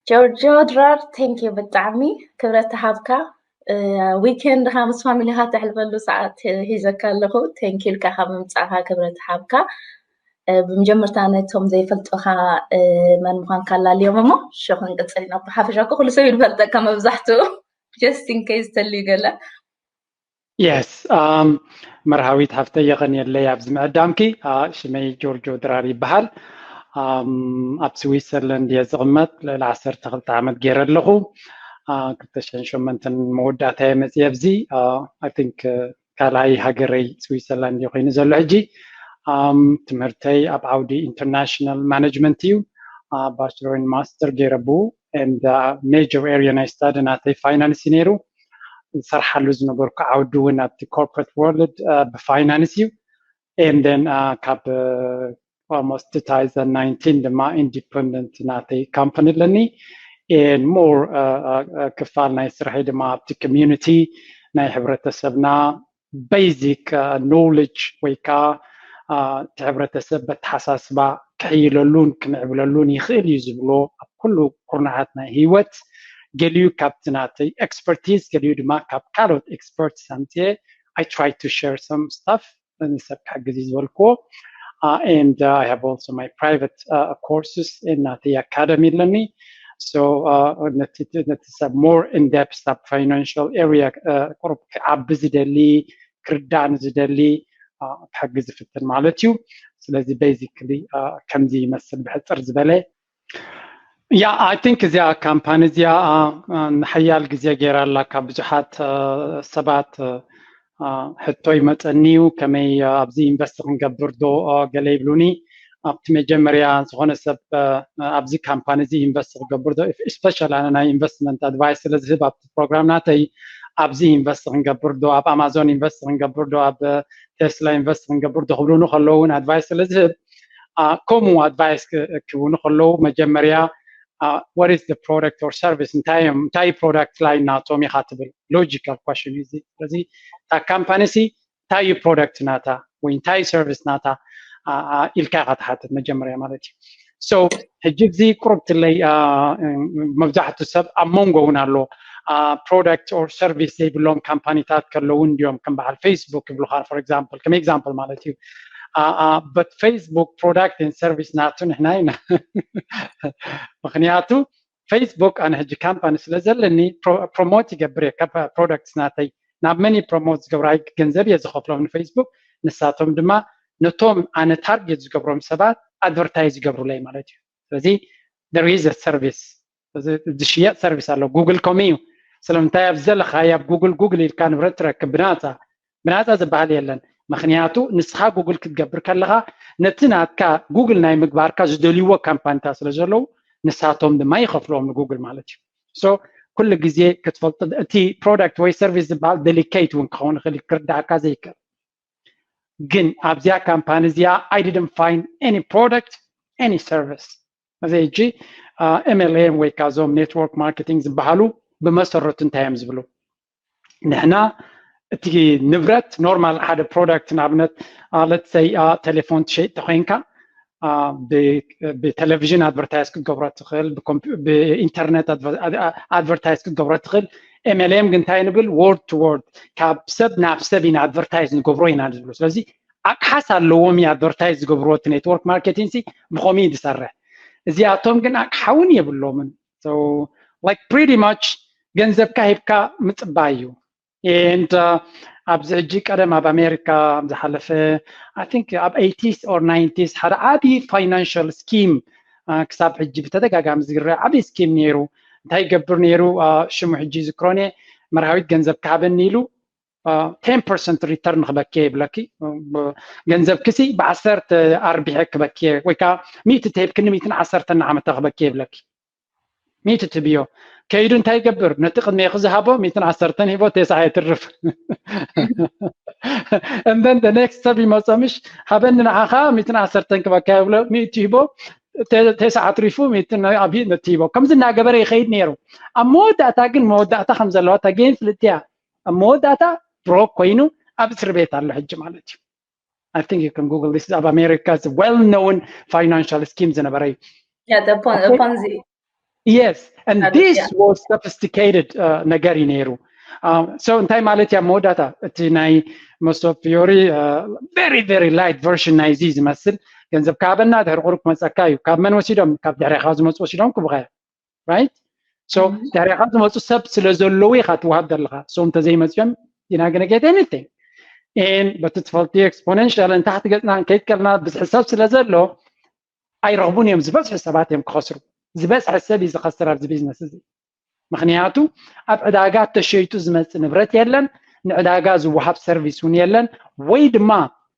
ጆርጆ ድራር፣ thank you ብጣዕሚ ክብረት ሃብካ። ዊኬንድካ ምስ ፋሚሊካ ተሕልፈሉ ሰዓት ሂዘካ ኣለኹ። Thank you ኢልካ ካብ ምምጻእካ ክብረት ሃብካ። ብመጀመርታ ነቶም ዘይፈልጡካ መን ምኳንካ ኣላልዮም እሞ ሽዑ ክንቅጽል ኢና። ብሓፈሻ እኮ ኩሉ ሰብ ይፈልጠካ መብዛሕትኡ፣ just in case ተልዩ ገለ። Yes, መርሃዊት ሃፍተይ የቐንየለይ ኣብዚ ምዕዳምኪ። ሽመይ ጆርጆ ድራር ይበሃል። ኣብ ስዊትዘርላንድ እየ ዝቕመጥ። ልዕሊ ዓሰርተ ክልተ ዓመት ገይረ ኣለኹ። ክልተ ሽሕን ሸሞንተን መወዳእታ እየ መፅየ ኣብዚ። I think ካልኣይ ሃገረይ ስዊትዘርላንድ እዩ ኮይኑ ዘሎ ሕጂ። ትምህርተይ ኣብ ዓውዲ ኢንተርናሽናል ማኔጅመንት እዩ። ባችለር ማስተር ገይረ ብኡ። And major area ናይ ስታዲ ናተይ ፋይናንስ እዩ ነይሩ። ዝሰርሓሉ ዝነበርኩ ዓውዲ እውን ኣብቲ ኮርፖሬት ወርልድ ብፋይናንስ እዩ። And then ካብ almost two thousand nineteen ድማ ኢንዲፐንደንት ናተይ ካምፓኒ ኣለኒ። And more ክፋል ናይ ስርሐይ ድማ ኣብቲ ኮሚዩኒቲ ናይ ሕብረተሰብና ቤዚክ ኖውሌጅ ወይ ከዓ እቲ ሕብረተሰብ በተሓሳስባ ክሕይለሉን ክምዕብለሉን ይኽእል እዩ ዝብሎ ኣብ ኩሉ ኩርናዓት ናይ ህይወት፣ ገሊኡ ካብቲ ናተይ ኤክስፐርቲዝ፣ ገሊኡ ድማ ካብ ካልኦት ኤክስፐርትስ ኣምፅኤ I try to share some stuff ንሰብ ክሕግዝ እዩ ዝበልክዎ። And I have also my private courses ናተይ ኣካደሚ ኣለኒ። So ነቲ ሰብ more in depth ኣብ ፋይናንሻል ኤሪያ ቁሩብ ክዓቢ ዝደሊ ክርዳእ ንዝደሊ ክሕግዝ ዝፍትን ማለት እዩ። ስለዚ basically ከምዚ ይመስል ብሕፅር ዝበለ። Yeah, I think እዚኣ ካምፓኒ እዚኣ ንሓያል ግዜ ገይራ ኣላ። ካብ ብዙሓት ሰባት ሕቶ ይመፀኒ እዩ፣ ከመይ ኣብዚ ኢንቨስት ክንገብር ዶ ገለ ይብሉኒ። ኣብቲ መጀመርያ ዝኾነ ሰብ ኣብዚ ካምፓኒ እዚ ኢንቨስት ክገብር ዶ፣ ስፔሻል ኣነ ናይ ኢንቨስትመንት ኣድቫይስ ስለ ዝህብ ኣብቲ ፕሮግራም ናተይ ኣብዚ ኢንቨስት ክንገብር ዶ፣ ኣብ ኣማዞን ኢንቨስት ክንገብር ዶ፣ ኣብ ቴስላ ኢንቨስት ክንገብር ዶ ክብሉኒ ከለዉ እውን ኣድቫይስ ስለ ዝህብ ከምኡ ኣድቫይስ ክህቡኒ ከለዉ መጀመርያ what is the product or service እንታይ እዮም እንታይ ፕሮዳክት ላይን ናቶም ኢኻ ትብል ሎጂካል ኳሽን እዩ እዚ። ስለዚ እታ ካምፓኒ ሲ እንታይ እዩ ፕሮዳክት ናታ ወይ እንታይ ሰርቪስ ናታ ኢልካ ኢኻ ትሓትት መጀመርያ ማለት እዩ። So ሕጂ እዚ ቁሩብ ትለይ መብዛሕትኡ ሰብ ኣብ መንጎ እውን ኣሎ product or service ዘይብሎም ካምፓኒታት ከለዉ እንዲዮም ከም በዓል ፌስቡክ ይብሉካ for example ከም example ማለት እዩ። But Facebook product and service ናቱ ንሕና ኢና። ምክንያቱ ፌስቡክ ኣነ ሕጂ ካምፓኒ ስለ ዘለኒ ፕሮሞት ይገብር እየ ካብ ፕሮዳክትስ ናተይ ናብ መን ፕሮሞት ዝገብራ ገንዘብ እየ ዝኸፍሎም ንፌስቡክ። ንሳቶም ድማ ነቶም ኣነ ታርጌት ዝገብሮም ሰባት ኣድቨርታይዝ ይገብሩለይ ማለት እዩ። ስለዚ there is a service ዝሽየጥ ሰርቪስ ኣሎ። ጉግል ከምኡ እዩ። ስለምንታይ ኣብ ዘለኻዮ ኣብ ጉግል ጉግል ኢልካ ንብረት ትረክብ ብናፃ ብናፃ ዝበሃል የለን። ምክንያቱ ንስኻ ጉግል ክትገብር ከለኻ ነቲ ናትካ ጉግል ናይ ምግባርካ ዝደልይዎ ካምፓኒታት ስለ ዘለዉ ንሳቶም ድማ ይኸፍልዎም ንጉግል ማለት እዩ። So ኩሉ ግዜ ክትፈልጦ እቲ ፕሮዳክት ወይ ሰርቪስ ዝበሃል ዴሊኬት እውን ክኸውን ይኽእል ክርዳእካ ዘይክእል። ግን ኣብዚኣ ካምፓኒ እዚኣ I didn't find any product any service እዚ ሕጂ MLM ወይ ከዓ እዞም ኔትወርክ ማርኬቲንግ ዝበሃሉ ብመሰረቱ እንታይ እዮም ዝብሉ ንሕና እቲ ንብረት ኖርማል ሓደ ፕሮዳክት ንኣብነት let's say ቴሌፎን ትሸይጥ ተኮይንካ ብቴሌቪዥን ኣድቨርታይዝ ክትገብሮ ትኽእል ብኢንተርነት ኣድቨርታይዝ ክትገብሮ ትኽእል MLM ግን እንታይ ንብል word to word ካብ ሰብ ናብ ሰብ ኢና ኣድቨርታይዝ ንገብሮ ኢና ዝብሉ ስለዚ ኣቅሓስ ኣለዎም እዩ ኣድቨርታይዝ ዝገብርዎ እቲ ኔትወርክ ማርኬቲንግ ሲ ብከምኡ እዩ ዝሰርሕ እዚኣቶም ግን ኣቅሓ እውን የብሎምን like pretty much ገንዘብካ ሂብካ ምፅባይ እዩ and ኣብዚ ሕጂ ቀደም ኣብ ኣሜሪካ ዝሓለፈ I think ኣብ eighties or nineties ሓደ ዓብዪ ፋይናንሻል ስኪም ክሳብ ሕጂ ብተደጋጋሚ ዝግረ ዓብዪ ስኪም ነይሩ እንታይ ይገብር ነይሩ ሽሙ ሕጂ ዝክሮን እየ መርሃዊት ገንዘብ ክሃበኒ ኢሉ ten percent return ክበኪ ይብለኪ ገንዘብ ክሲ ብዓሰርተ ኣርቢሐ ክበኪ ወይ ከዓ ሚእቲ ተሂብክኒ ሚእትን ዓሰርተን ዓመተ ክበኪ ይብለኪ ሚእቲ ትብዮ ከይዱ እንታይ ይገብር ነቲ ቅድሜ ክዝሃቦ ሚእትን ዓሰርተን ሂቦ ቴስዓ የትርፍ and then the next ሰብ ይመፆ ምሽ ሃበኒ ንዓኻ ሚእትን ዓሰርተን ክበካ ይብሎ ሚእቲ ሂቦ ቴስዓ ኣትሪፉ ሚእትን ኣብሂ ነቲ ሂቦ ከምዚ እናገበረ ይኸይድ ነይሩ ኣብ መወዳእታ ግን መወዳእታ ከም ዘለዋ እታ ጌም ፍልጥቲ እያ ኣብ መወዳእታ ብሮክ ኮይኑ ኣብ እስር ቤት ኣሎ ሕጂ ማለት እዩ I think you can Google this ኣብ ኣሜሪካ well known financial scheme ዝነበረ እዩ ፖንዚ Yes, and this was sophisticated ነገር እዩ ነይሩ። So እንታይ ማለት እያ መወዳእታ? እቲ ናይ መሶብ ፊዮሪ very very light version ናይዚ ዝመስል፣ ገንዘብ ካበና ድሕሪ ቁሩብ ክመፀካ እዩ። ካብ መን ወሲዶም? ካብ ድሕሬኻ ዝመፁ ወሲዶም ክቡኸ፣ right? So ድሕሬኻ ዝመፁ ሰብ ስለ ዘለዉ ኢኻ ትወሃብ ዘለኻ። So እንተዘይመፅኦም you're not gonna get anything። And በቲ ትፈልጥዮ exponential ንታሕቲ ገፅና ከይድ ከለና ብዝሒ ሰብ ስለ ዘሎ ኣይረኽቡን እዮም። ዝበዝሑ ሰባት እዮም ክኸስሩ። ዝበዝሐ ሰብ እዩ ዝኸስር ኣብዚ ቢዝነስ እዚ። ምክንያቱ ኣብ ዕዳጋ ተሸይጡ ዝመፅእ ንብረት የለን፣ ንዕዳጋ ዝወሃብ ሰርቪስ እውን የለን፣ ወይ ድማ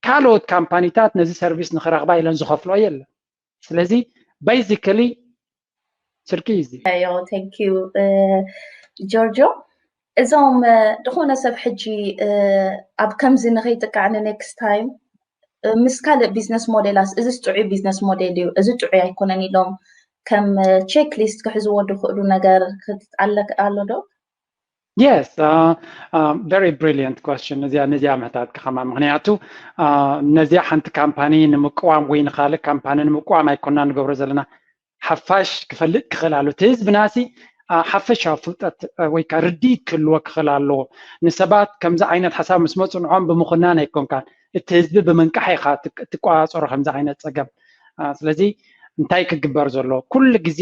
ካልኦት ካምፓኒታት ነዚ ሰርቪስ ንክረኽባ ኢለን ዝኸፍሎ የለን። ስለዚ basically ስርቂ እዩ እዚ። ዮ thank you ጆርጆ። እዞም ዝኾነ ሰብ ሕጂ ኣብ ከምዚ ንኸይጥቃዕ ን next time ምስ ካልእ ቢዝነስ ሞዴላስ እዚስ ጥዑይ ቢዝነስ ሞዴል እዩ፣ እዚ ጥዑይ ኣይኮነን ኢሎም ከም ቼክ ሊስት ክሕዝዎ ዝኽእሉ ነገር ኣሎ ዶ? Yes, very brilliant question። ነዚኣ ነዚኣ ምሕታትካ ከማ ምክንያቱ ነዚኣ ሓንቲ ካምፓኒ ንምቅዋም ወይ ንካልእ ካምፓኒ ንምቅዋም ኣይኮና ንገብሮ ዘለና። ሓፋሽ ክፈልጥ ክኽእል ኣሎ። እቲ ህዝብናሲ ሓፈሻዊ ፍልጠት ወይ ከዓ ርድኢት ክህልዎ ክኽእል ኣለዎ። ንሰባት ከምዚ ዓይነት ሓሳብ ምስ መፁ ንዖም ብምኹናን ኣይኮንካን፣ እቲ ህዝቢ ብምንቃሕ ኢኻ ትቆፃፀሮ ከምዚ ዓይነት ፀገም። ስለዚ እንታይ ክግበር ዘለዎ? ኩሉ ግዜ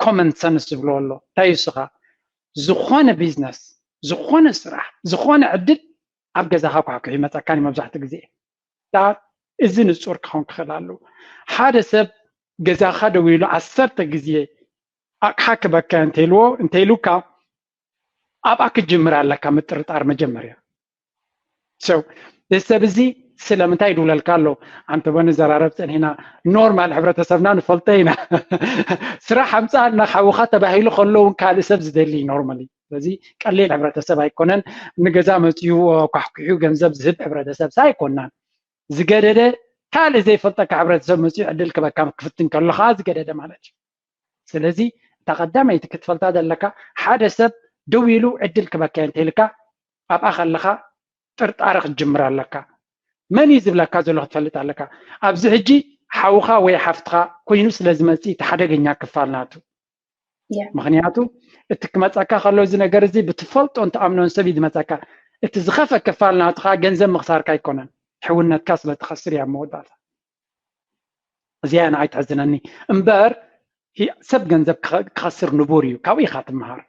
common sense ዝብልዎ ኣሎ። እንታይ እዩ ንስኻ? ዝኾነ ቢዝነስ፣ ዝኾነ ስራሕ፣ ዝኾነ ዕድል ኣብ ገዛኻ ኳሕኩሕ ይመፀካን እዩ መብዛሕትኡ ግዜ። እዚ ንፁር ክኸውን ክኽእል ኣለዎ። ሓደ ሰብ ገዛኻ ደው ኢሉ ዓሰርተ ግዜ ኣቕሓ ክበካ እንተኢልዎ እንተኢሉካ ኣብኣ ክትጅምር ኣለካ ምጥርጣር መጀመርያ። So እዚ ሰብ እዚ ስለምንታይ ይድውለልካ ኣሎ? ኣንተ በ ንዘራረብ ፀኒሕና ኖርማል ሕብረተሰብና ንፈልጦ ኢና። ስራሕ ኣምፃኣልና ሓውኻ ተባሂሉ ከሎ እውን ካልእ ሰብ ዝደሊ ኖርማሊ። ስለዚ ቀሊል ሕብረተሰብ ኣይኮነን። ንገዛ መፅዩ ኳሕኩሑ ገንዘብ ዝህብ ሕብረተሰብ ሳ ኣይኮናን። ዝገደደ ካልእ ዘይፈልጠካ ሕብረተሰብ መፅዩ ዕድል ክበካ ክፍትን ከሎ ከዓ ዝገደደ ማለት እዩ። ስለዚ እታ ቀዳመይቲ ክትፈልጣ ዘለካ ሓደ ሰብ ደው ኢሉ ዕድል ክበካ እንተኢልካ ኣብኣ ከለካ ጥርጣረ ክትጅምር ኣለካ። መን እዩ ዝብለካ ዘሎ ክትፈልጥ ኣለካ። ኣብዚ ሕጂ ሓውኻ ወይ ሓፍትኻ ኮይኑ ስለ ዝመፅእ እቲ ሓደገኛ ክፋል ናቱ። ምክንያቱ እቲ ክመፀካ ከሎ እዚ ነገር እዚ ብትፈልጦን ትኣምኖን ሰብ እዩ ዝመፀካ። እቲ ዝኸፈ ክፋል ናትኻ ገንዘብ ምኽሳርካ ኣይኮነን፣ ሕውነትካ ስለ ትኸስር እያ መወዳእታ። እዚኣ ንዓይ ትሕዝነኒ እምበር ሰብ ገንዘብ ክኸስር ንቡር እዩ፣ ካብኡ ኢኻ ትምሃር።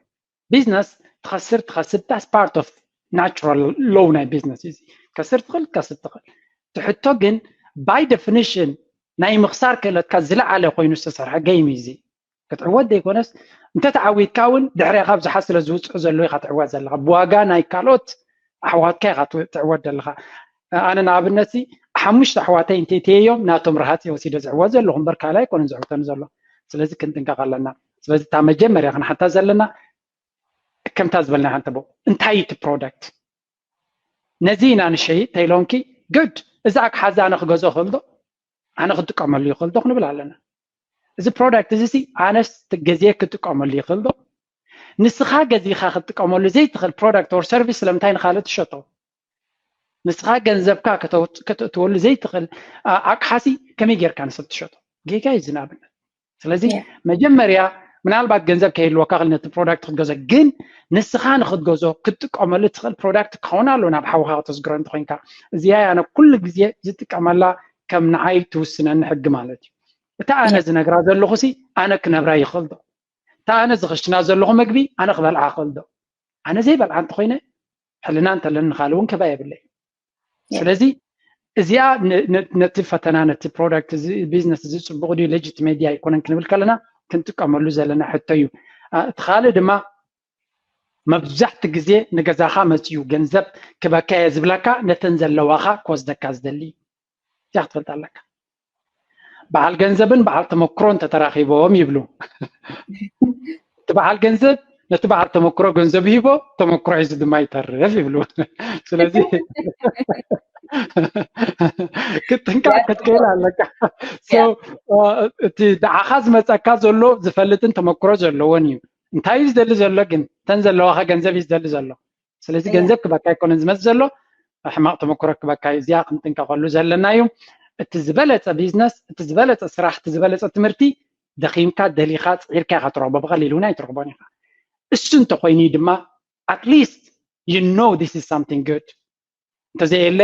ቢዝነስ ትኸስር ትኸስብ that's part of natural law ናይ ቢዝነስ እዩ። ከስር ትኽእል ከስብ ትኽእል። ትሕቶ ግን by definition ናይ ምኽሳር ክእለትካ ዝለዓለ ኮይኑ ዝተሰርሐ game እዩ። ክትዕወት ዘይኮነስ እንተተዓዊትካ እውን ድሕሬኻ ብዙሓት ስለ ዝውፅዑ ዘለዉ ኢኻ ትዕወት ዘለኻ። ብዋጋ ናይ ካልኦት ኣሕዋትካ ኢኻ ትዕወት ዘለኻ። ኣነ ንኣብነት ሓሙሽተ ኣሕዋተይ እንተይተየዮም ናቶም ረሃፅ ወሲደ ዝዕወት ዘለኹ እምበር ካልእ ኣይኮነን ዝዕውተኒ ዘሎ። ስለዚ ክንጥንቀቕ ኣለና። ስለዚ እታ መጀመርያ ክንሓታ ዘለና ከምታ ዝበልና ሓንተ ቦ እንታይ እቲ product ነዚ ኢና ንሸይጥ ተይሎምኪ good እዚ ኣቅሓ እዚ ኣነ ክገዝኦ ክእል ዶ ኣነ ክጥቀመሉ ይኽእል ዶ ክንብል ኣለና። እዚ product እዚ ሲ ኣነስ ገዝየ ክጥቀመሉ ይኽእል ዶ? ንስኻ ገዚኻ ክትጥቀመሉ ዘይትኽእል product or service ስለምንታይ ንኻልእ ትሸጦ? ንስኻ ገንዘብካ ከተእትወሉ ዘይትኽእል ኣቅሓ ሲ ከመይ ጌርካ ንሰብ ትሸጦ? ጌጋ እዩ እዚ ንኣብነት። ስለዚ መጀመርያ ምናልባት ገንዘብ ከይህልወካ ክእል ነቲ product ክትገዞ ግን ንስኻ ንክትገዞ ክትጥቀመሉ ትኽእል product ክኸውን ኣሎ ናብ ሓውኻ ከተስግሮ እንተኮይንካ። እዚኣ ኣነ ኩሉ ግዜ ዝጥቀመላ ከም ንዓይ ትውስነኒ ሕጊ ማለት እዩ። እታ ኣነ ዝነግራ ዘለኹ ሲ ኣነ ክነብራ ይኽእል ዶ? እታ ኣነ ዝኽሽና ዘለኹ ምግቢ ኣነ ክበልዓ ክእል ዶ? ኣነ ዘይበልዓ እንተኮይነ ሕልና እንተለኒ ንኻልእ እውን ክህባ የብለይ። ስለዚ እዚኣ ነቲ ፈተና ነቲ product እዚ ቢዝነስ እዚ ፅቡቅ ድዩ legit media ኣይኮነን ክንብል ከለና ክንጥቀመሉ ዘለና ሕቶ እዩ። እቲ ካልእ ድማ መብዛሕቲ ግዜ ንገዛኻ መፅዩ ገንዘብ ክበካ እየ ዝብለካ ነተን ዘለዋኻ ክወስደካ ዝደሊ እዚኣ ክትፈልጥ ኣለካ። በዓል ገንዘብን በዓል ተመክሮን ተተራኺቦም ይብሉ። እቲ በዓል ገንዘብ ነቲ በዓል ተመክሮ ገንዘብ ሂቦ ተመክሮ ሒዙ ድማ ይተርፍ ይብሉ። ስለዚ ክትጥንቀቕ ክትክእል ኣለካ። እቲ ንዓኻ ዝመፀካ ዘሎ ዝፈልጥን ተመክሮ ዘለዎን እዩ። እንታይ እዩ ዝደሊ ዘሎ ግን እተን ዘለዋኻ ገንዘብ እዩ ዝደሊ ዘሎ። ስለዚ ገንዘብ ክበካ ኣይኮነን ዝመፅ ዘሎ ሕማቕ ተመክሮ ክበካ እዩ። እዚኣ ክንጥንቀቐሉ ዘለና እዩ። እቲ ዝበለፀ ቢዝነስ፣ እቲ ዝበለፀ ስራሕ፣ እቲ ዝበለፀ ትምህርቲ ደኺምካ ደሊኻ ጽዒርካ ኢኻ ትረኽቦ፣ ብቐሊል እውን ኣይትረኽቦን ኢኻ። እሱ እንተኾይኑ ድማ at least you know this is something good። እንተዘየለ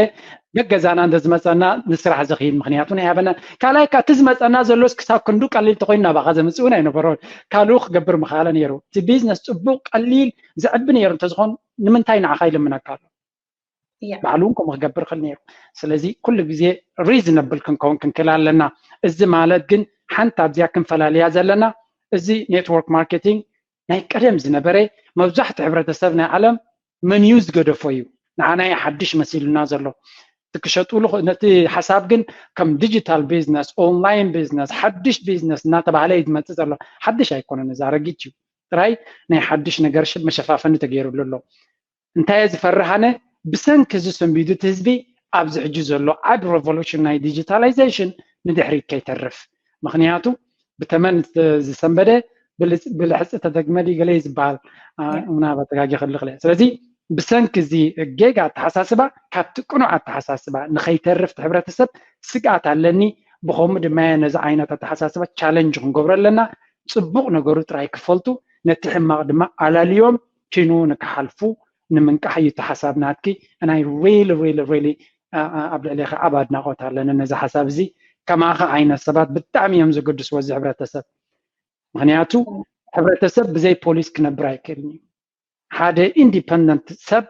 ገገዛና እንተ ዝመፀና ንስራሕ ዘኽይድ ምክንያቱ ናይ ሃበና ካልኣይ ካ እቲ ዝመፀና ዘሎስ ክሳብ ክንዱ ቀሊል ተኮይኑ ናባኻ ዘምፅእ እውን ኣይነበሮን። ካልኡ ክገብር ምክኣለ ነይሩ። እቲ ቢዝነስ ፅቡቅ ቀሊል ዝዕቢ ነይሩ እንተዝኾን ንምንታይ ንዓኻ ይልምነካ ኣሎ? ባዕሉ እውን ከምኡ ክገብር ክእል ነይሩ። ስለዚ ኩሉ ግዜ ሪዝነብል ክንከውን ክንክእል ኣለና። እዚ ማለት ግን ሓንቲ ኣብዚኣ ክንፈላልያ ዘለና እዚ ኔትወርክ ማርኬቲንግ ናይ ቀደም ዝነበረ መብዛሕትኡ ሕብረተሰብ ናይ ዓለም መንዩ ዝገደፎ እዩ። ንዓና ሓድሽ መሲሉና ዘሎ ትክሸጥሉ ነቲ ሓሳብ ግን ከም ዲጂታል ቢዝነስ፣ ኦንላይን ቢዝነስ፣ ሓድሽ ቢዝነስ እናተባህለ እዩ ዝመፅእ ዘሎ። ሓድሽ ኣይኮነን፣ እዚ ኣረጊት እዩ። ጥራይ ናይ ሓድሽ ነገር መሸፋፈኒ ተገይሩሉ ኣሎ። እንታይ ዝፈርሃነ ብሰንኪ እዚ ሰንቢዱ እቲ ህዝቢ ኣብዚ ሕጂ ዘሎ ዓድ ሬቮሉሽን ናይ ዲጂታላይዜሽን ንድሕሪት ከይተርፍ። ምክንያቱ ብተመን ዝሰንበደ ብልሕፂ ተደግመ ድዩ ገለ እዩ ዝበሃል። ምናልባት ተጋጊ ክልኽለ። ስለዚ ብሰንኪ እዚ ጌጋ ኣተሓሳስባ ካብቲ ቅኑዕ ኣተሓሳስባ ንኸይተርፍ እቲ ሕብረተሰብ ስግኣት ኣለኒ። ብኸምኡ ድማ ነዚ ዓይነት ኣተሓሳስባ ቻለንጅ ክንገብሮ ኣለና። ፅቡቕ ነገሩ ጥራይ ክፈልጡ ነቲ ሕማቕ ድማ ኣላልዮም ኪኑ ንክሓልፉ ንምንቃሕ እዩ እቲ ሓሳብ ናትኪ። ናይ ሪሊ ሪሊ ሪሊ ኣብ ልዕሌኻ ዓብ ኣድናቆት ኣለኒ ነዚ ሓሳብ እዚ። ከማኻ ዓይነት ሰባት ብጣዕሚ እዮም ዘገድስዎ እዚ ሕብረተሰብ። ምክንያቱ ሕብረተሰብ ብዘይ ፖሊስ ክነብር ኣይክእልን እዩ። ሓደ ኢንዲፐንደንት ሰብ፣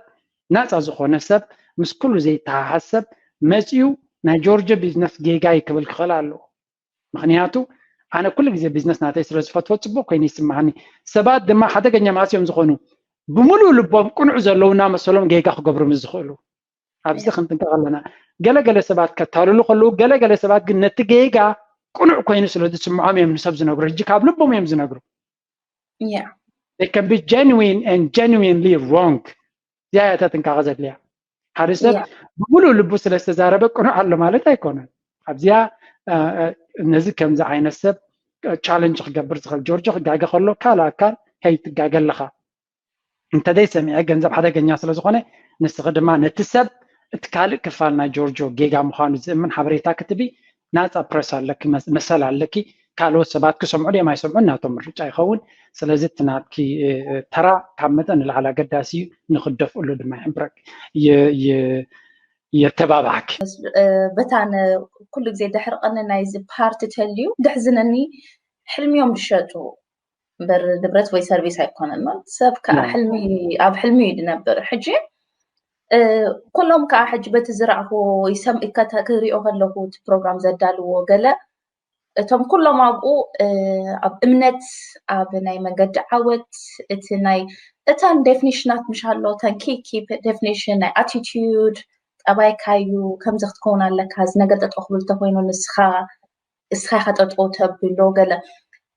ናፃ ዝኾነ ሰብ፣ ምስ ኩሉ ዘይተሓሓዝ ሰብ መፂኡ ናይ ጆርጆ ቢዝነስ ጌጋ እዩ ክብል ክኽእል ኣለዎ። ምክንያቱ ኣነ ኩሉ ግዜ ቢዝነስ ናተይ ስለ ዝፈትዎ ፅቡቅ ኮይኑ ይስማዓኒ። ሰባት ድማ ሓደገኛ ማእስ እዮም ዝኾኑ። ብምሉእ ልቦም ቅኑዕ ዘለዉ እናመሰሎም ጌጋ ክገብሩ ምስ ዝኽእሉ ኣብዚ ክንጥንቀቕ ኣለና። ገለገለ ሰባት ከታልሉ ከለዉ ገለገለ ሰባት ግን ነቲ ጌጋ ቅኑዕ ኮይኑ ስለ ዝስምዖም እዮም ንሰብ ዝነግሩ። ሕጂ ካብ ልቦም እዮም ዝነግሩ። They can be genuine and genuinely wrong። እዚኣ እያ እታ ጥንቃቐ ዘድልያ። ሓደ ሰብ ብምሉእ ልቡ ስለ ዝተዛረበ ቅኑዕ ኣሎ ማለት ኣይኮነን። ኣብዚኣ ነዚ ከምዚ ዓይነት ሰብ ቻለንጅ ክገብር ዝኽእል ጆርጆ ክጋገ ከሎ ካልእ ኣካል ከይትጋገ ኣለኻ። እንተዘይ ሰሚዐ ገንዘብ ሓደገኛ ስለ ዝኾነ ንስኺ ድማ ነቲ ሰብ እቲ ካልእ ክፋል ናይ ጆርጆ ጌጋ ምዃኑ ዝእምን ሓበሬታ ክትቢ ናፃ ፕረስ ኣለኪ፣ መሰል ኣለኪ። ካልኦት ሰባት ክሰምዑ ድዮም ኣይሰምዑን ናቶም ምርጫ ይኸውን። ስለዚ እቲ ናትኪ ተራ ካብ መጠን ንላዕሊ ኣገዳሲ እዩ፣ ንክደፍእሉ ድማ ይሕብረክ የተባባዕክ። በታ ኩሉ ግዜ ደሕርቀኒ ናይዚ ፓርቲ ተልዩ ደሕዝነኒ ሕልሚዮም ዝሸጡ እምበር ንብረት ወይ ሰርቪስ ኣይኮነን። ሰብ ከዓ ሕልሚ ኣብ ሕልሚ እዩ ዝነብር። ሕጂ ኩሎም ከዓ ሕጂ በቲ ዝረእኹ ክሪኦ ከለኹ እቲ ፕሮግራም ዘዳልዎ ገለ እቶም ኩሎም ኣብኡ ኣብ እምነት ኣብ ናይ መንገዲ ዓወት እቲ ናይ እተን ዴፊኒሽናት ምሽ ኣሎ እተን ኪ ኪ ዴፊኒሽን ናይ ኣቲቲዩድ ጠባይካዩ ከምዚ ክትከውን ኣለካ እዚ ነገር ጠጠው ክብል ተኮይኑ ንስኻ እስኻ ኢኻ ጠጠው ተብሎ ገለ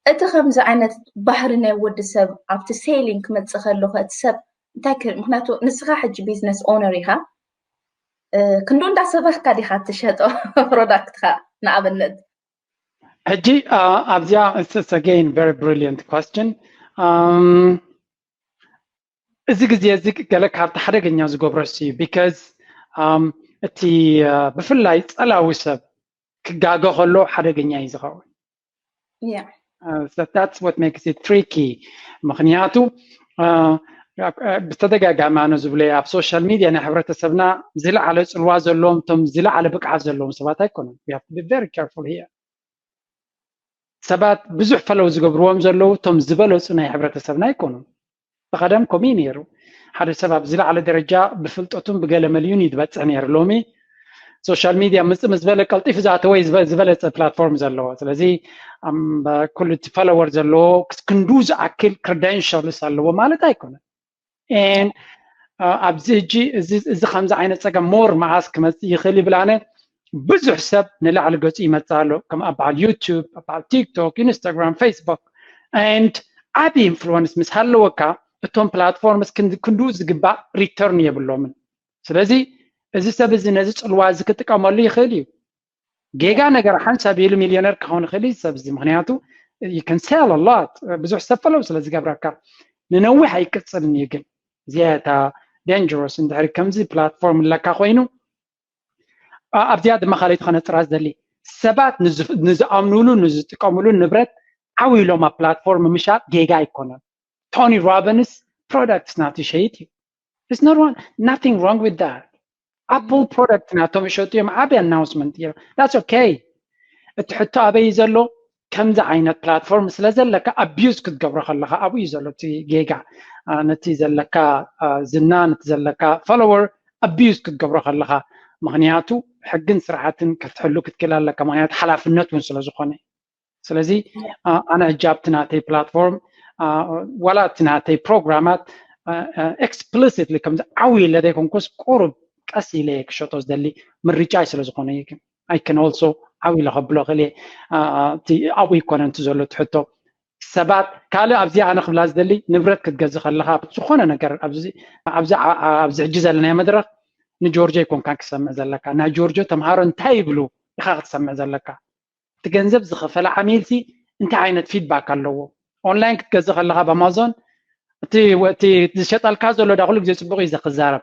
እቲ ከምዚ ዓይነት ባህሪ ናይ ወዲ ሰብ ኣብቲ ሴሊንግ ክመፅእ ከሎ እቲ ሰብ እንታይ ምክንያቱ ንስኻ ሕጂ ቢዝነስ ኦነር ኢኻ ክንዱ እንዳሰበኽካ ዲኻ ትሸጦ ፕሮዳክትካ ንኣብነት ሕጂ ኣብዚኣ it's again very brilliant question እዚ ግዜ እዚ ገለ ካብቲ ሓደገኛ ዝገብሮ እዩ because እቲ ብፍላይ ፀላዊ ሰብ ክጋገ ከሎ ሓደገኛ እዩ ዝኸውን። That's what makes it tricky። ምክንያቱ ብተደጋጋሚ ኣነ ዝብሎ ኣብ ሶሻል ሚድያ ናይ ሕብረተሰብና ዝለዓለ ፅልዋ ዘለዎም እቶም ዝለዓለ ብቅዓት ዘለዎም ሰባት ኣይኮኑን። Very careful here። ሰባት ብዙሕ ፈለው ዝገብርዎም ዘለዉ እቶም ዝበለፁ ናይ ሕብረተሰብና ኣይኮኑን። ብቐደም ከምኡ እዩ ነይሩ። ሓደ ሰብ ኣብ ዝለዓለ ደረጃ ብፍልጠቱን ብገለ መሊኡን እዩ ዝበፅሕ ነይሩ። ሎሚ ሶሻል ሚድያ ምፅእ ምስ በለ ቀልጢፉ ዝኣተወ ዝበለፀ ፕላትፎርም ዘለዎ። ስለዚ ኩሉ እቲ ፎሎወር ዘለዎ ክንዱ ዝኣክል ክሬደንሻልስ ኣለዎ ማለት ኣይኮነን። ኣብዚ ሕጂ እዚ ከምዚ ዓይነት ፀገም ሞር መዓስ ክመፅእ ይኽእል ይብል ኣነ ብዙሕ ሰብ ንላዕሊ ገፁ ይመፅእ ኣሎ። ከም ኣብ በዓል ዩቱብ፣ ኣብ በዓል ቲክቶክ፣ ኢንስታግራም፣ ፌስቡክ and ዓብ ኢንፍሉወንስ ምስ ሃለወካ እቶም ፕላትፎርምስ ክንድኡ ዝግባእ ሪተርን የብሎምን። ስለዚ እዚ ሰብ እዚ ነዚ ፅልዋ እዚ ክጥቀመሉ ይኽእል እዩ። ጌጋ ነገር ሓንሳብ ኢሉ ሚልዮነር ክኸውን ይኽእል እዩ ሰብ እዚ። ምክንያቱ you can sell a lot ብዙሕ ሰብ ፈለው ስለ ዝገብረካ ንነዊሕ ኣይቅፅልን እዩ። ግን እዚኣ እታ ዳንጀረስ እንድሕሪ ከምዚ ፕላትፎርም ኣለካ ኮይኑ ኣብዚኣ ድማ ካልኣይቲ ከነፅራ ዝደሊ ሰባት ንዝኣምኑሉ ንዝጥቀምሉ ንብረት ዓው ኢሎም ኣብ platform ምሻጥ ጌጋ ኣይኮነን። ቶኒ ሮቢንስ products ናቱ ይሸይጥ እዩ። It's not wrong, nothing wrong with that. Apple product ናቶም ይሸጡ እዮም፣ ዓቢ announcement እዮም። That's okay. እቲ ሕቶ ኣበይ ዘሎ? ከምዚ ዓይነት platform ስለ ዘለካ abuse ክትገብሮ ከለኻ ኣብኡ እዩ ዘሎ እቲ ጌጋ። ነቲ ዘለካ ዝና፣ ነቲ ዘለካ follower abuse ክትገብሮ ከለኻ፣ ምኽንያቱ ሕግን ስርዓትን ክትሕሉ ክትክእል ኣለካ፣ ምኽንያቱ ሓላፍነት እውን ስለ ዝኾነ። ስለዚ ኣነ ሕጂ ኣብቲ ናተይ platform ዋላ እቲ ናተይ ፕሮግራማት explicitly ከምዚ ዓው ኢለ ዘይኮንኩስ ቁሩብ ቀስ ኢለ ክሸጦ ዝደሊ ምርጫይ ስለ ዝኾነ እዩ። I can also ዓው ኢለ ከብሎ ክእል እየ። እቲ ኣብኡ ይኮነ እቲ ዘሎ ትሕቶ ሰባት ካልእ ኣብዚ ኣነ ክብላ ዝደሊ ንብረት ክትገዝእ ከለኻ ዝኾነ ነገር ኣብዚ ሕጂ ዘለናዮ መድረኽ ንጆርጆ ይኮንካ ክሰምዕ ዘለካ። ናይ ጆርጆ ተምሃሮ እንታይ ይብሉ ኢኻ ክትሰምዕ ዘለካ። እቲ ገንዘብ ዝኸፈለ ዓሚል ሲ እንታይ ዓይነት feedback ኣለዎ? ኦንላይን ክትገዝእ ከለኻ ብኣማዞን እቲ ዝሸጠልካ ዘሎ ዳ ኩሉ ግዜ ፅቡቅ እዩ ክዛረብ።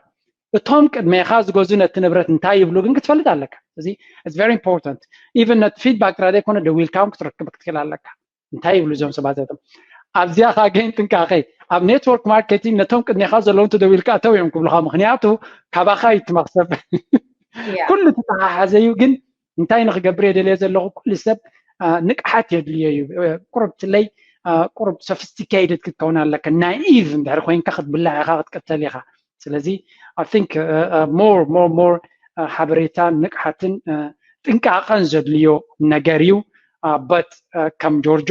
እቶም ቅድሜኻ ዝገዙ ነቲ ንብረት እንታይ ይብሉ ግን ክትፈልጥ ኣለካ። እዚ it's very important. Even ነቲ feedback ጥራይ ዘይኮነ ደዊልካ እውን ክትረክብ ክትክእል ኣለካ። እንታይ ይብሉ እዞም ሰባት እቶም? ኣብዚኣ ከዓ ግን ጥንቃቄ፣ ኣብ network marketing ነቶም ቅድሜኻ ዘለዉ እንተደዊልካ እተው እዮም ክብሉኻ። ምክንያቱ ካባኻ እዩ እቲ መክሰብ። ኩሉ ተተሓሓዘ እዩ። ግን እንታይ ንክገብር የደልየ ዘለኹ? ኩሉ ሰብ ንቅሓት የድልዮ እዩ። ቁሩብ ትለይ ቁሩብ sophisticated ክትከውን ኣለካ። Naive እንድሕር ኮይንካ ክትብላዕ ኢኻ፣ ክትቅተል ኢኻ። ስለዚ I think more more more ሓበሬታን ንቅሓትን ጥንቃቐን ዘድልዮ ነገር እዩ። But ከም ጆርጆ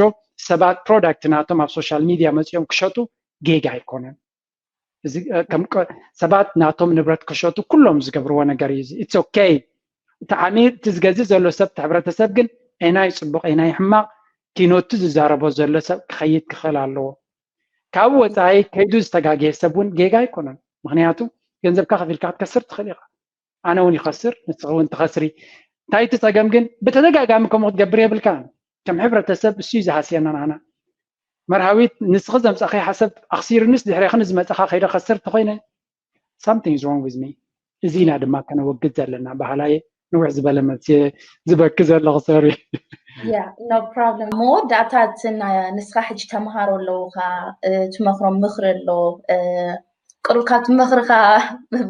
ሰባት product ናቶም ኣብ social media መፂኦም ክሸጡ ጌጋ ኣይኮነን። ሰባት ናቶም ንብረት ክሸጡ ኩሎም ዝገብርዎ ነገር እዩ። It's okay። እቲ ዓሚል እቲ ዝገዝእ ዘሎ ሰብ እቲ ሕብረተሰብ ግን ኤናይ ፅቡቅ ኤናይ ሕማቅ ኪኖቱ ዝዛረቦ ዘሎ ሰብ ክኸይድ ክኽእል ኣለዎ። ካብኡ ወፃኢ ከይዱ ዝተጋገየ ሰብ እውን ጌጋ ኣይኮነን። ምክንያቱ ገንዘብካ ከፊልካ ክትከስር ትኽእል ኢኻ። ኣነ እውን ይኸስር፣ ንስኺ እውን ትኸስሪ። እንታይ እቲ ፀገም ግን ብተደጋጋሚ ከምኡ ክትገብር የብልካን። ከም ሕብረተሰብ እሱ እዩ ዝሃስየና ንዓና። መርሃዊት ንስኺ ዘምፃእኺ ሓሰብ ኣኽሲሩንስ ድሕሬኺ ንዝመፀኻ ከይደ ከስር ተኾይነ something is wrong with me። እዚ ኢና ድማ ከነወግድ ዘለና ባህላየ። ንውሕ ዝበለ መልሲ ዝበኪ ዘለኹ ሶሪ። Yeah, no problem። መወዳእታ እቲ ንስኻ ሕጂ ተምሃሮ ኣለውኻ ትመኽሮም ምኽሪ ኣሎ ቅሩብ ካብቲ ምኽርኻ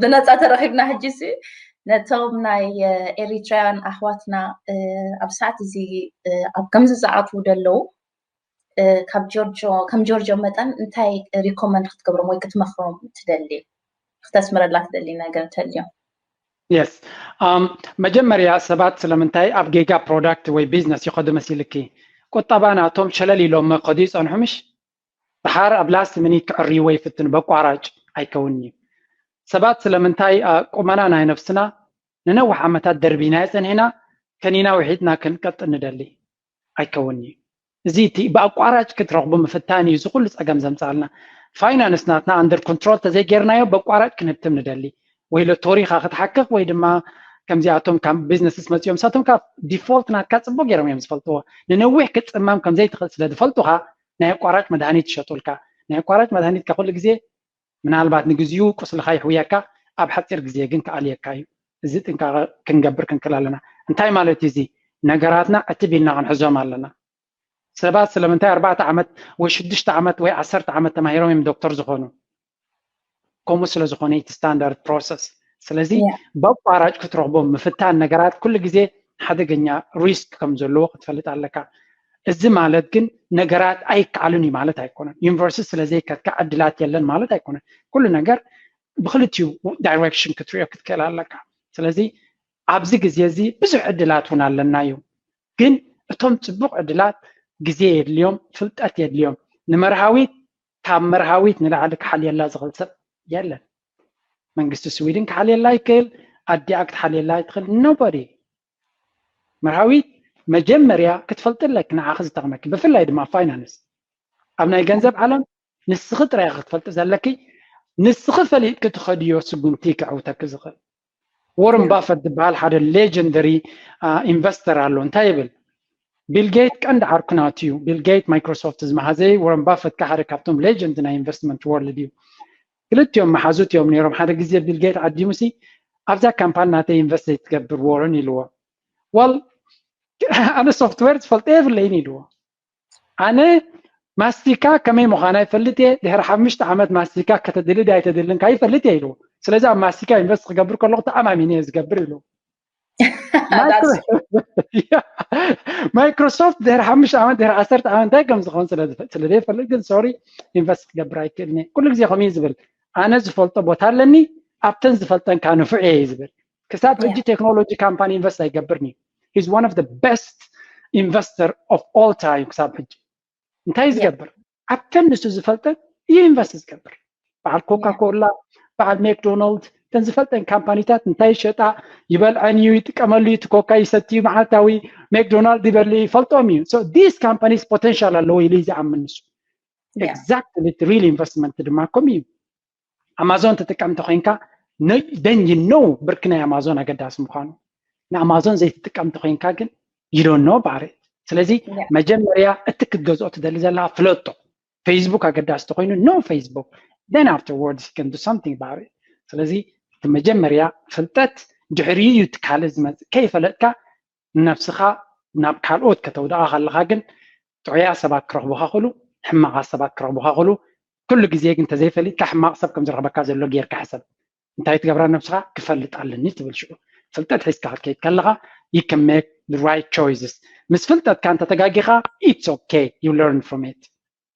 ብነፃ ተረኺብና ሕጂ ሲ ነቶም ናይ ኤሪትራውያን ኣሕዋትና ኣብ ሰዓት እዚ ኣብ ከምዚ ዝኣትዉ ደለዉ ካብ ጆርጆ ከም ጆርጆ መጠን እንታይ recommend ክትገብሮም ወይ ክትመኽሮም ትደሊ ክተስምረላ ትደሊ ነገር እንተልዮም? Yes. መጀመርያ ሰባት ስለምንታይ ኣብ ጌጋ product ወይ business ይኸዱ መሲልኪ? ቁጠባ ናቶም ሸለል ኢሎም ከዱ ይፀንሑ ምሽ? ድሓር ኣብ last minute ክዕርይዎ ይፍትኑ። በቋራጭ ኣይከውን እዩ። ሰባት ስለምንታይ ቁመና ናይ ነፍስና ንነዊሕ ዓመታት ደርቢናዮ ፀኒሕና ከኒና ውሒጥና ክንቀጥል ንደሊ? ኣይከውን እዩ። እዚ እቲ ብኣቋራጭ ክትረኽቡ ምፍታን እዩ እዚ ኩሉ ፀገም ዘምፃልና። Finance ናትና under control ተዘይጌርናዮ በቋራጭ ክንህብትም ንደሊ። ወይ ሎቶሪኻ ክትሓክኽ ወይ ድማ ከምዚኣቶም ካብ businesses መፂኦም ንሳቶም ካብ default ናትካ ፅቡቅ ገይሮም እዮም ዝፈልጥዎ። ንነዊሕ ክትፅመም ከምዘይትኽእል ስለ ዝፈልጡኻ ናይ ኣቋራጭ መድሃኒት ይሸጡልካ። ናይ ኣቋራጭ መድሃኒት ከኩሉ ግዜ ምናልባት ንግዚኡ ቁስልኻ ይሕውየካ፣ ኣብ ሓፂር ግዜ ግን ክኣልየካ እዩ። እዚ ጥንቃቐ ክንገብር ክንክእል ኣለና። እንታይ ማለት እዩ እዚ? ነገራትና ዕትብ ኢልና ክንሕዞም ኣለና። ሰባት ስለምንታይ ኣርባዕተ ዓመት ወይ ሽዱሽተ ዓመት ወይ ዓሰርተ ዓመት ተማሂሮም እዮም ዶክተር ዝኾኑ? ከምኡ ስለ ዝኾነ እቲ standard process። ስለዚ በቋራጭ ክትረኽቦም ምፍታን ነገራት ኩሉ ግዜ ሓደገኛ risk ከም ዘለዎ ክትፈልጥ ኣለካ። እዚ ማለት ግን ነገራት ኣይከኣሉን እዩ ማለት ኣይኮነን። ዩኒቨርሲቲ ስለ ዘይከድካ ዕድላት የለን ማለት ኣይኮነን። ኩሉ ነገር ብክልቲኡ direction ክትሪኦ ክትክእል ኣለካ። ስለዚ ኣብዚ ግዜ እዚ ብዙሕ ዕድላት እውን ኣለና እዩ። ግን እቶም ፅቡቅ ዕድላት ግዜ የድልዮም፣ ፍልጠት የድልዮም። ንመርሃዊት ካብ መርሃዊት ንላዕሊ ክሓልየላ ዝኽእል ሰብ የለን። መንግስቲ ስዊድን ክሓልየላ ይክእል፣ ኣዲኣ ክትሓልየላ ትኽእል፣ nobody። መርሃዊት መጀመርያ ክትፈልጢ ኣለኪ ንዓኺ ዝጠቕመኪ፣ ብፍላይ ድማ finance። ኣብ ናይ ገንዘብ ዓለም ንስኺ ጥራይ ክትፈልጢ ዘለኪ፣ ንስኺ ፈሊጥኪ ትኸድዮ ስጉምቲ ከዕውተኪ ዝኽእል። Warren Buffett ዝበሃል ሓደ legendary investor ኣሎ። እንታይ ይብል? ቢል ጌት ቀንዲ ዓርኩ ናቱ እዩ። ቢል ጌት ማይክሮሶፍት ዝመሃዘ፣ Warren Buffett ከ ሓደ ካብቶም legend ናይ investment world እዩ። ክልቲኦም መሓዙት እዮም ነይሮም። ሓደ ግዜ ቢል ጌት ዓዲሙ ሲ ኣብዛ ካምፓኒ ናተይ invest ዘይትገብር ዋረን ኢልዎ። Well ኣነ software ዝፈልጦ የብለይን ኢልዎ። ኣነ ማስቲካ ከመይ ምዃና ይፈልጥ እየ። ድሕሪ ሓሙሽተ ዓመት ማስቲካ ከተድሊ ዶ ኣይተድልን ከይፈልጥ እየ ኢሉ። ስለዚ ኣብ ማስቲካ ኢንቨስት ክገብር ከለኹ ተኣማሚነ እየ ዝገብር ኢሉ። ማይክሮሶፍት ድሕሪ ሓሙሽተ ዓመት ድሕሪ ዓሰርተ ዓመት እንታይ ከም ዝኸውን ስለዘይፈልጥ ግን ሶሪ ኢንቨስት ክገብር ኣይክእልን እየ። ኩሉ ግዜ ከምኡ እዩ ዝብል። ኣነ ዝፈልጦ ቦታ ኣለኒ፣ ኣብተን ዝፈልጠን ከዓ ንፉዕ እየ እዩ ዝብል። ክሳብ ሕጂ ቴክኖሎጂ ካምፓኒ ኢንቨስት ኣይገብርን እዩ። He's one of the best investor of all time ክሳብ ሕጂ። እንታይ ዝገብር ኣብተን ንሱ ዝፈልጠን እዩ ኢንቨስት ዝገብር። በዓል ኮካ ኮላ፣ በዓል ሜክዶናልድ፣ እተን ዝፈልጠን ካምፓኒታት እንታይ ይሸጣ፣ ይበልዐን እዩ፣ ይጥቀመሉ እዩ፣ እቲ ኮካ ይሰቲ እዩ፣ መዓልታዊ ሜክዶናልድ ይበል ይፈልጦም እዩ። So these companies potential ኣለዎ ኢሉ እዩ ዝኣምን ንሱ። Exactly real investment ድማ ከምኡ እዩ። ኣማዞን ትጥቀም እንተኮይንካ then you know ብርኪ ናይ ኣማዞን ኣገዳሲ ምዃኑ። ንኣማዞን ዘይትጥቀም እንተኮይንካ ግን you don't know about it። ስለዚ መጀመርያ እቲ ክትገዝኦ ትደሊ ዘለካ ፍለጦ። ፌስቡክ ኣገዳሲ ተኮይኑ no Facebook, then afterwards you can do something about it። ስለዚ እቲ መጀመርያ ፍልጠት ድሕሪኡ እዩ እቲ ካልእ ዝመፅእ። ከይፈለጥካ ንነብስኻ ናብ ካልኦት ከተውድቓ ከለኻ ግን ጥዑያት ሰባት ክረኽቡኻ ክእሉ፣ ሕማቓት ሰባት ክረኽቡኻ ክእሉ። ኩሉ ግዜ ግን እንተዘይፈሊጥካ ሕማቕ ሰብ ከም ዝረኽበካ ዘሎ ጌርካ ሕሰብ። እንታይ ትገብራ ነብስኻ ክፈልጥ ኣለኒ ትብል ሽዑ። ፍልጠት ሒዝካ ክትከይድ ከለኻ you can make the right choices። ምስ ፍልጠትካ እንተተጋጊኻ it's okay, you learn from it።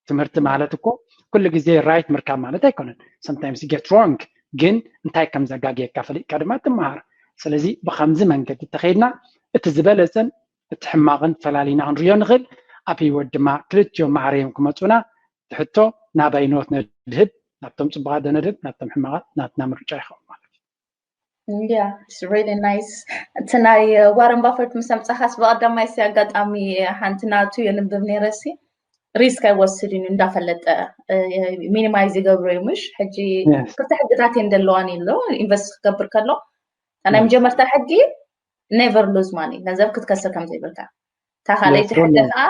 ትምህርቲ ማለት እኮ ኩሉ ግዜ right ምርካብ ማለት ኣይኮነን። Sometimes you get wrong፣ ግን እንታይ ከም ዘጋግየካ ፈሊጥካ ድማ ትመሃር። ስለዚ ብከምዚ መንገዲ ተኸይድና እቲ ዝበለፀን እቲ ሕማቕን ፈላሊና ክንሪኦ ንኽእል። ኣብ ህይወት ድማ ክልቲኦም ማዕረዮም ክመፁና። እቲ ሕቶ ናባይ ኖት ነድህብ፣ ናብቶም ፅቡቓት ዶ ነድህብ፣ ናብቶም ሕማቓት ናትና ምርጫ ይኸውን ማለት እዩ። Yeah, it's really nice። እቲ ናይ ዋረን ባፈርት ምስ ኣምጻኻስ ብቐዳማይ ሲ ኣጋጣሚ ሓንቲ ናቱ የንብብ ነይረ ሲ ሪስክ ኣይወስድን እዩ እንዳፈለጠ ሚኒማይዝ ይገብሮ እዩ። ምሽ ሕጂ ክልተ ሕግታት እየን ዘለዋን ኢሎ ኢንቨስት ክገብር ከሎ ናይ መጀመርታ ሕጊ never lose money፣ ገንዘብ ክትከስር ከም ዘይብልካ። እታ ካልኣይቲ ሕጊ ከዓ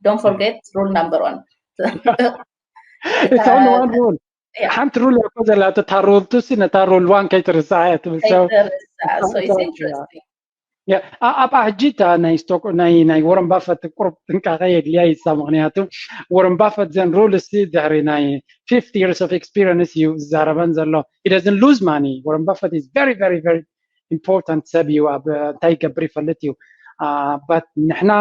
don't forget rule number one። It's only one rule። ሓንቲ ሩል እያ እኮ ዘላ፣ እታ ሩል ቱ ሲ ነታ ሩል ዋን ከይትርስዓ እያ ትብል። So ከይትርስዓ። So it's interesting። ኣብኣ ሕጂ እታ ናይ ስቶክ ናይ ናይ ወረን ባፈት ቁሩብ ጥንቃቐ የድልያ ይሳ፣ ምክንያቱ ወረን ባፈት ዘን ሩል ሲ ድሕሪ ናይ fifty years of experience እዩ ዝዛረበን ዘሎ። He doesn't lose money። ወረን ባፈት is very very very important ሰብ እዩ። ኣብ እንታይ ይገብር ይፈልጥ እዩ። But ንሕና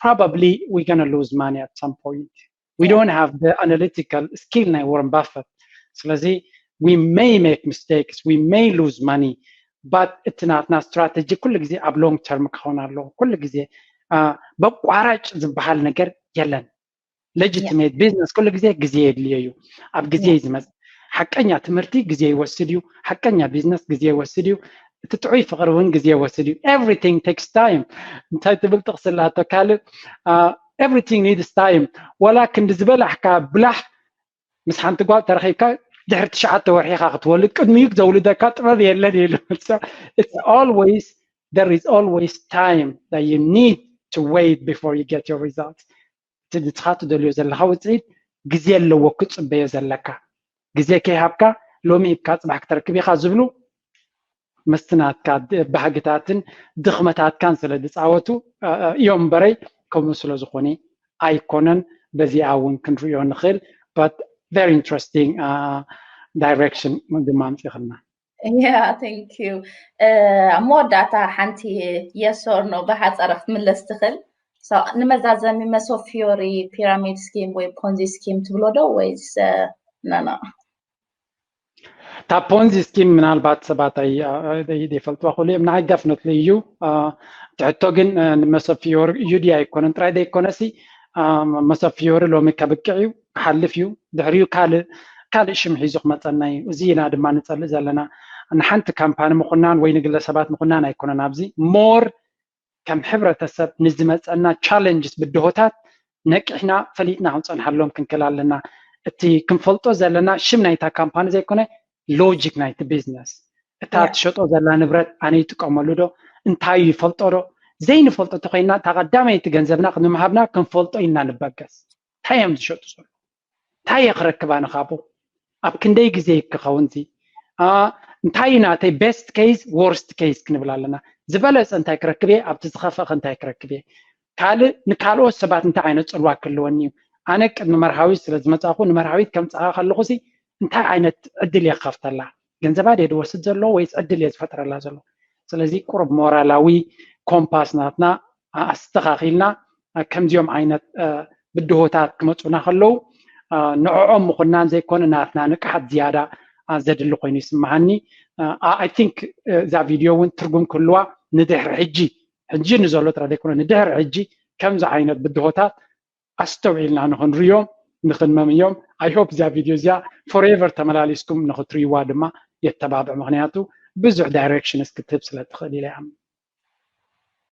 probably we gonna lose money at some point። We don't have the analytical skill ናይ ወረን ባፈት። ስለዚ we may make mistakes, we may lose money, but እቲ ናትና ስትራተጂ ኩሉ ግዜ ኣብ long term ክኸውን ኣለዎ። ኩሉ ግዜ በቋራጭ ዝበሃል ነገር የለን። Legitimate business ኩሉ ግዜ ግዜ የድልዮ እዩ። ኣብ ግዜ እዩ ዝመፅእ። ሓቀኛ ትምህርቲ ግዜ ይወስድ እዩ። ሓቀኛ ቢዝነስ ግዜ ይወስድ እዩ። እቲ ጥዑይ ፍቕሪ እውን ግዜ ይወስድ እዩ። Everything takes time። እንታይ ትብል ጥቕሲ ኣላቶ ካልእ፣ everything needs time። ወላ ክንዲ ዝበላሕካ ብላሕ ምስ ሓንቲ ጓል ተረኺብካ ድሕሪ ትሽዓተ ወርሒ ኢኻ ክትወልድ፣ ቅድሚኡ ዘውልደካ ጥበብ የለን ኢሉ። It's always, there is always time that you need to wait before you get your results። እቲ ንስኻ ትደልዮ ዘለኻ ውፅኢት ግዜ ኣለዎ ክፅበዮ ዘለካ። ግዜ ከይሃብካ ሎሚ ሂብካ ፅባሕ ክትረክብ ኢኻ ዝብሉ ምስቲ ናትካ ባህግታትን ድኽመታትካን ስለ ዝፃወቱ እዮም እምበረይ፣ ከምኡ ስለ ዝኾነ ኣይኮነን። በዚኣ እውን ክንሪኦ ንኽእል። But very interesting direction ድማ ኣምፂኽልና። Yeah, thank you። ኣብ መወዳእታ ሓንቲ yes or no ብሓፀረ ክትምለስ ትኽእል። ንመዛዘሚ መሶብ ፊዮሪ፣ ፒራሚድ ስኪም ወይ ፖንዚ ስኪም ትብሎ ዶ ወይስ no no? እታ ፖንዚ ስኪም ምናልባት ሰባት ዘይፈልጥዋ ክእሉ እዮም። ንዓይ ደፍነትሊ እዩ። እቲ ሕቶ ግን ንመሶብ ፊዮሪ እዩ ድዩ ኣይኮነን ጥራይ ዘይኮነሲ፣ መሶብ ፊዮሪ ሎሚ ከብቅዕ እዩ፣ ክሓልፍ እዩ። ድሕሪኡ ካልእ ካልእ ሽም ሒዙ ክመፀና እዩ። እዚ ኢና ድማ ንፀልእ ዘለና። ንሓንቲ ካምፓኒ ምኹናን ወይ ንግለሰባት ምኹናን ኣይኮነን። ኣብዚ ሞር ከም ሕብረተሰብ ንዝመፀና ቻለንጅስ ብድሆታት ነቂሕና ፈሊጥና ክንፀንሓሎም ክንክእል ኣለና። እቲ ክንፈልጦ ዘለና ሽም ናይታ ካምፓኒ ዘይኮነ ሎጂክ ናይቲ ቢዝነስ፣ እታ ትሸጦ ዘላ ንብረት ኣነ ይጥቀመሉ ዶ፣ እንታይ ይፈልጦ ዶ? ዘይንፈልጦ ተኮይንና እታ ቀዳመይቲ ገንዘብና ክንምሃብና ክንፈልጦ ኢና ንበገስ። እንታይ እዮም ዝሸጡ ዘሎ? እንታይ እየ ክረክብ ኣነ ካብኡ? ኣብ ክንደይ ግዜ ክኸውን እዚ? እንታይ እዩ ናተይ ቤስት ኬዝ ወርስት ኬዝ ክንብል ኣለና። ዝበለፀ እንታይ ክረክብ እየ፣ ኣብቲ ዝኸፈእኸ እንታይ ክረክብ እየ? ካልእ ንካልኦት ሰባት እንታይ ዓይነት ፅልዋ ክህልወኒ እዩ? ኣነ ቅድሚ መርሃዊት ስለ ዝመፃኹ ንመርሃዊት ከምፅኣ ከለኹ ሲ እንታይ ዓይነት ዕድል እየ ክኸፍተላ? ገንዘባ ድየ ዝወስድ ዘሎ ወይስ ዕድል እየ ዝፈጥረላ ዘሎ? ስለዚ ቁሩብ ሞራላዊ ኮምፓስ ናትና ኣስተኻኺልና ከምዚኦም ዓይነት ብድሆታት ክመፁና ከለዉ ንዕኦም ምኹናን ዘይኮነ ናትና ንቅሓት ዝያዳ ዘድሊ ኮይኑ ይስምሃኒ። I think እዛ ቪድዮ እውን ትርጉም ክህልዋ ንድሕሪ ሕጂ ሕጂ ንዘሎ ጥራይ ዘይኮነ ንድሕሪ ሕጂ ከምዚ ዓይነት ብድሆታት ኣስተውዒልና ንኽንርእዮም ንኽንመምዮም። I hope እዚኣ ቪድዮ እዚኣ forever ተመላሊስኩም ንኽትርእይዋ ድማ የተባብዕ። ምኽንያቱ ብዙሕ ዳይሬክሽንስ ክትህብ ስለ ትኽእል ኢለ ይኣምን።